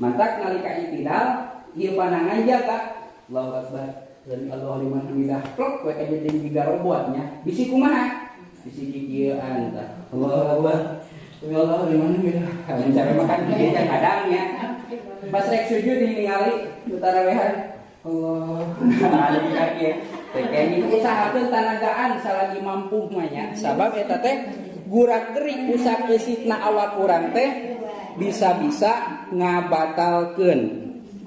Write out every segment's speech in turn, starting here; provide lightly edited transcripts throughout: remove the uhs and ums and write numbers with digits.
Mantak nalika i'tidal ieu panangan jaga Allahu akbar sami Allahu liman hamidah plok we kajeun jiga robotnya bisi kumaha bisi kikieuan tah Allahu akbar sami Allahu liman hamidah mencari makan kieu kan kadangnya pas rek sujud ningali nu tarawehan Allah ada di kaki teh kenging usahakeun tanagaan salagi mampu mah nya sabab eta teh gurak-gerik usak eusitna awak urang teh bisa-bisa ngabatalkeun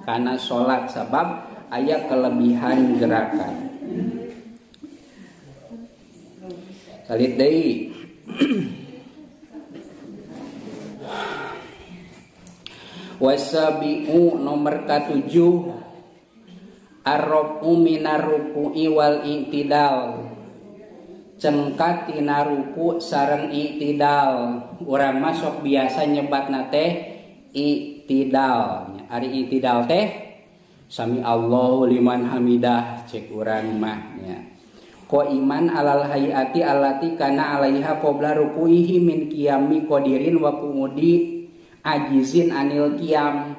kana salat sabab aya kelebihan gerakan. Salit deui. Wasabi'u nomor ka-7 arrobu minar ruku'i wal i'tidal. Cengkat tina ruku sareng i'tidal. Urang masuk biasa nyebatna teh i'tidal. Ari i'tidal teh sami Allahu liman hamidah cek urang mah nya. Qaiman alal hayati allati kana alaiha qabla ruku'ihi min qiyami qadirin wa qu'udi ajizin anil qiyam.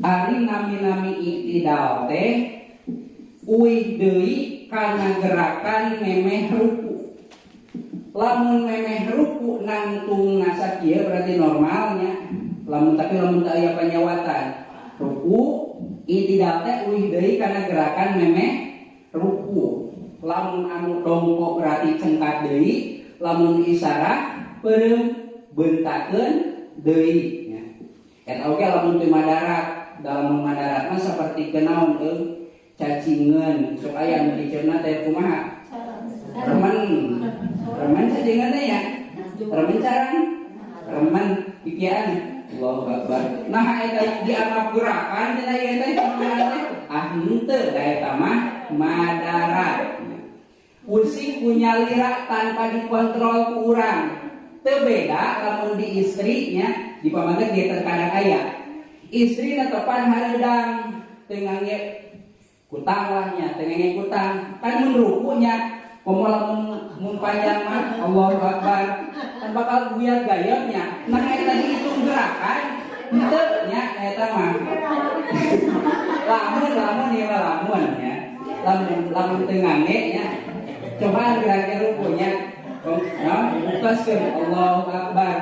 Ari nami-nami i'tidal teh uih deui kana gerakan memeh ruku. Lamun memeh ruku nangtung sakieu berarti normalnya. Lamun tapi lamun teu aya panyawatan. Ruku i'tidal teh uih deui kana gerakan memeh ruku. Lamun anu dongkok berarti cengkat deui, lamun isarah peureum beuntakeun deui nya. Eta oge lamun teu madarat, dalam madarat mah saperti kenaon euy cacingeun, sok aya nu diceuna teh kumaha? Remen. Remen cacingeun teh ya. Remen carang. Remen pikian. Allahu akbar. Nah eta dianggap gerakan cenah ieu teh ah henteu da eta mah madarat. Usik punya lira tanpa dikontrol ku urang. Teu beda lamun di istrinya di pamanggih dia terkadang aya. Istri tepan hareudang teu ngangge kutang lah nya, teu ngangge kutang. Kan mun rukunya komo lamun mun panjang mah Allahu akbar. Kan bakal guyat gayotnya. Nah eta dihitung gerakan henteu nya eta mah. Lamun lamun ieu mah lamun nya. Lamun lamun teu ngangge nya. Coba gerakan rukunya. Nah, bukaskeun Allahu akbar.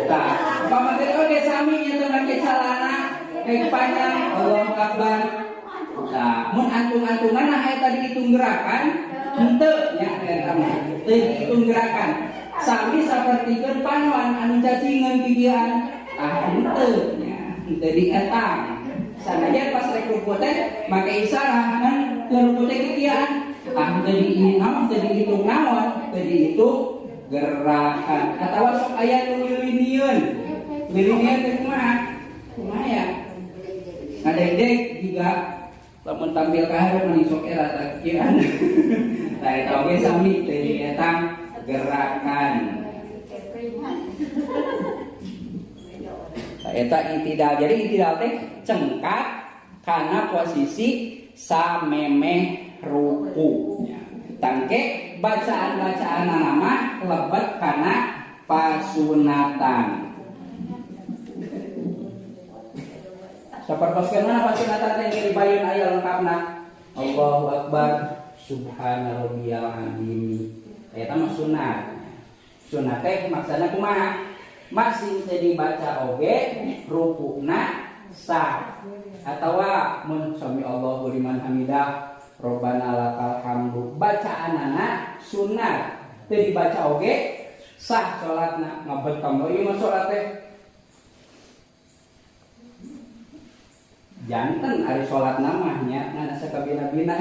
Tah, pamanggih oge sami nya teu make calana kayak panjang Allahu akbar. Tah, mun antung-antungan nah eta dihitung gerakan henteu nya eta mah. Teu dihitung gerakan. Sami sapertikeun panon anu cacingeun kikieuan. Ah henteu nya, henteu dietang. Sanajan pas rek ruku teh make isarah kan teu ruku teh kikieuan. Ah teu dihitung, teu dihitung naon, teu dihitung gerakan. Atawa sok aya nu lilinieun. Lilinieun teh kumaha? Kumaha ya? Ngadegdeg juga lamun tampil ka hareup mah sok era tah kikieuan. Tah eta oge sami teu dietang gerakan. Tah eta i'tidal. Jadi i'tidal teh cengkat kana posisi samemeh ruku. Tangke bacaan-bacaan nama lebet kana pasunatan. Sapertoskeun mana pasunatan teh di bayun aya lengkapna. Allahu akbar subhana rabbiyal azim. Eta mah sunat. Sunat teh maksana kumaha? Masing teu dibaca oge rukuna sah. Atawa mun sami Allahu liman hamidah Robbana lakal hamdu bacaanana sunat teu dibaca oge sah salatna ngabet kamu ieu mah salat teh janten ari salatna mah nya ngan asa kabina-bina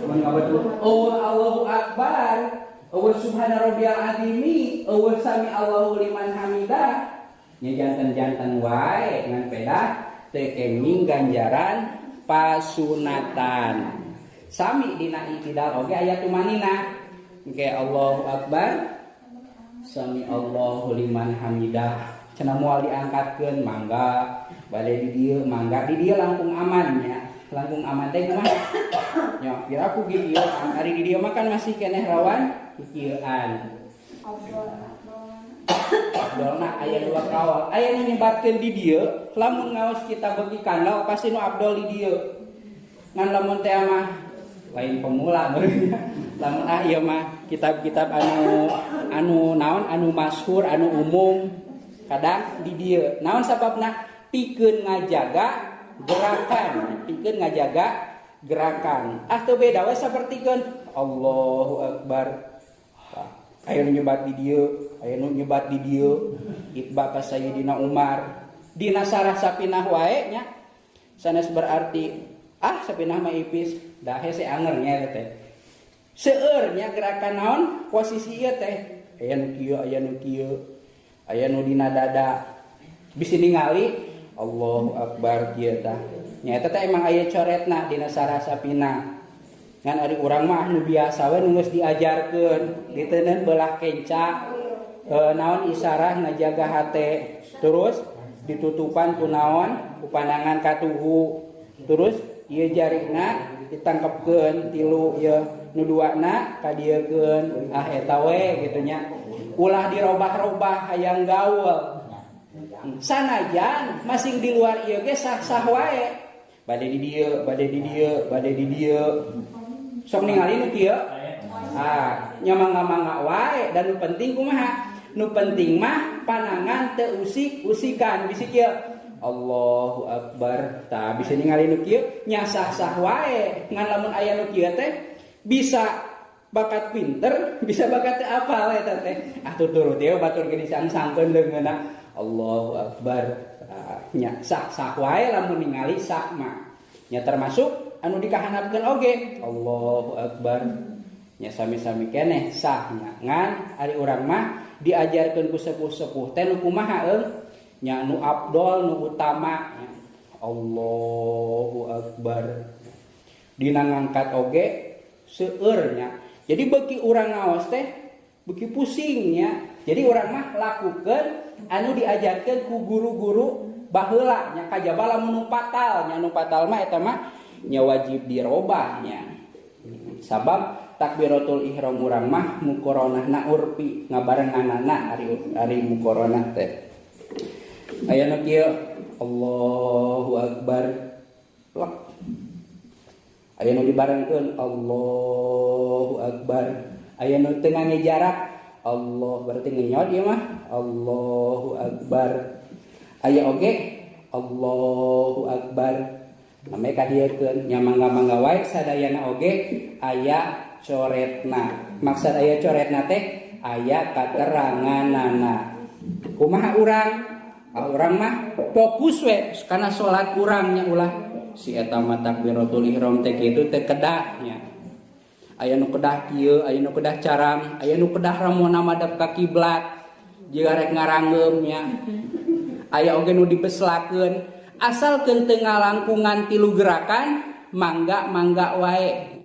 mun ngabet oh Allahu akbar eueuh subhana rabbiyal azimi eueuh sami Allahu liman hamidah nya janten-janten wae ngan pedah teu kenging ganjaran pasunatan. Sami dina i'tidal oge aya tumanina. Engke Allahu akbar sami Allahu liman hamidah. Cenah moal diangkatkeun mangga bade di dieu mangga di dieu langkung aman nya. Langkung aman teh kumaha? Nya piraku kikieuan ari di dieu mah kan masih keneh rawan kikieuan. Abdolna aya dua kaol. Aya nu nyebatkeun di dieu, lamun ngaos kita beuki kandel pasti nu abdol di dieu. Ngan lamun teh mah lain pemula meureun. Lamun ah ieu mah kitab-kitab anu anu naon anu masyhur anu umum kadang di dieu. Naon sababna? Pikeun ngajaga gerakan, pikeun ngajaga gerakan. Ah teu beda we sapertikeun Allahu Akbar. Aya nu nyebat di dieu, aya nu nyebat di dieu. Itba ka Sayyidina Umar. Dina sarah sapinah wae nya. Sanes berarti ah sapinah mah ipis, da hese anger nya teh. Seueur nya gerakan naon posisi ieu teh. Aya nu kieu, aya nu kieu. Aya nu dina dada. Bisi ningali Allahu Akbar kieu tah. Nya eta teh emang aya coretna dina sarah sapinah. Ngan ari urang mah nu biasa we nu geus diajarkeun, diteundeun belah kenca, naon isarah ngajaga hate, terus ditutupan ku naon ku pandangan katuhu. Terus ieu jarina ditangkepkeun tilu ieu nu duana kadieukeun, ah eta we kitu nya. Ulah dirobah-robah hayang gaul. Sanajan masing di luar ieu ge sah-sah wae. Bade di dieu, bade di dieu, bade di dieu. Sok ningali nu kieu? Ah, nya mangga-mangga wae dan nu penting kumaha? Nu penting mah panangan teu usik-usikan bisi kieu. Allahu Akbar. Tah bisa ningali nu kieu nya sah-sah wae. Ngan lamun aya nu kieu teh bisa bakat pinter, bisa bakat teu apal eta teh. Ah tuturut ieu batur ge disangsangkeun leungeunna. Allahu Akbar. Tah nya sah-sah wae lamun ningali sah mah. Nya termasuk anu dikahanapkeun oge Allahu Akbar. Nya sami-sami keneh sah nya. Ngan ari urang mah diajarkeun ku sepuh-sepuh teh nu kumaha eung? Nya nu abdol nu utama nya. Allahu Akbar. Dina ngangkat oge seueur nya. Jadi beuki urang ngaos teh beuki pusing nya. Jadi urang mah lakukeun anu diajarkeun ku guru-guru baheula nya kajaba lamun nu fatal nya, nu fatal mah eta mah nya wajib dirobahnya. Sabab takbiratul ihram urang mah mukoronahna urfi ngabarenganana ari mukoronah teh. Aya nu kieu Allahu Akbar. Plek. Aya nu dibarengkeun Allahu Akbar. Aya nu teu ngangge jarak Allah berarti ngenyot ieu mah Allahu Akbar. Aya oge Allahu Akbar. Namanya kadiekeun nya mangga-mangga wae sadayana oge aya coretna. Maksud aya coretna teh aya kateranganana. Kumaha urang? Ah urang mah fokus we kana salat urang nya ulah si eta mah takbiratul ihram teh kitu teh kedah nya. Aya nu kedah kieu, aya nu kedah caram, aya nu kedah ramona madep ka kiblat jiga rek ngarangeum nya. Aya oge nu dibeslakeun. Asalkeun teu ngalangkungan tilu gerakan mangga-mangga wae.